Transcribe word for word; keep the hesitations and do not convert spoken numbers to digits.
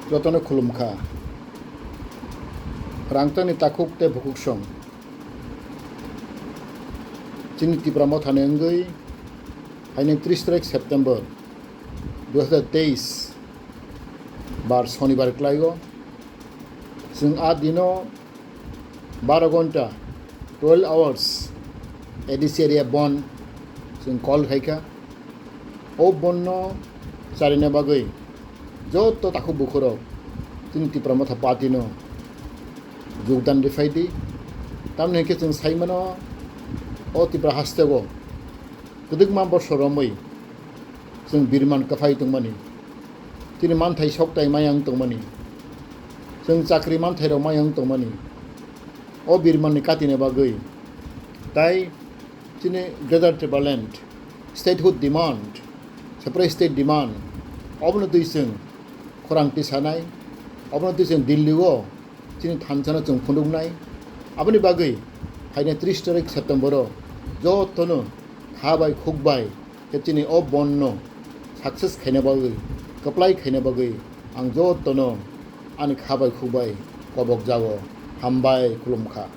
Jotono khulumkha. Rangchakni takhuk tei bukhuksong. Chini Tipra Mothani wngwi haini tris tarik September dui hazar teis bar Sonibar kwlaio. Chwng a dino baro gonta, twelve hours, A D C area bon chwng call khaikha. O bonno charina bagwi joto takhuk bukhurok chini Tipra Motha Party no jogdan rwphaidi. Tamni hinkhe chwng saimano o Tipra hasteo kwdwkma bosor romwi chwng birman kwphai tongmani, chini manthai soktai mayang tongmani, chwng chakri manthairok mayang tongmani, o birmanni katina bagwi tai chini Greater Tipraland statehood demand, separate state demand, obono twi chwng khorang tisanai, obono twi chwng Delhi-o chini thansano chwng phunuknai. Aboni bagwi haini tris tarik September-o jotono kha bai khuk bai khe chini o bonno success khaina bagwi, kwplai khaina bagwi ang jotono ani kha bai khuk bai kobok jago. Hambai, khulumkha.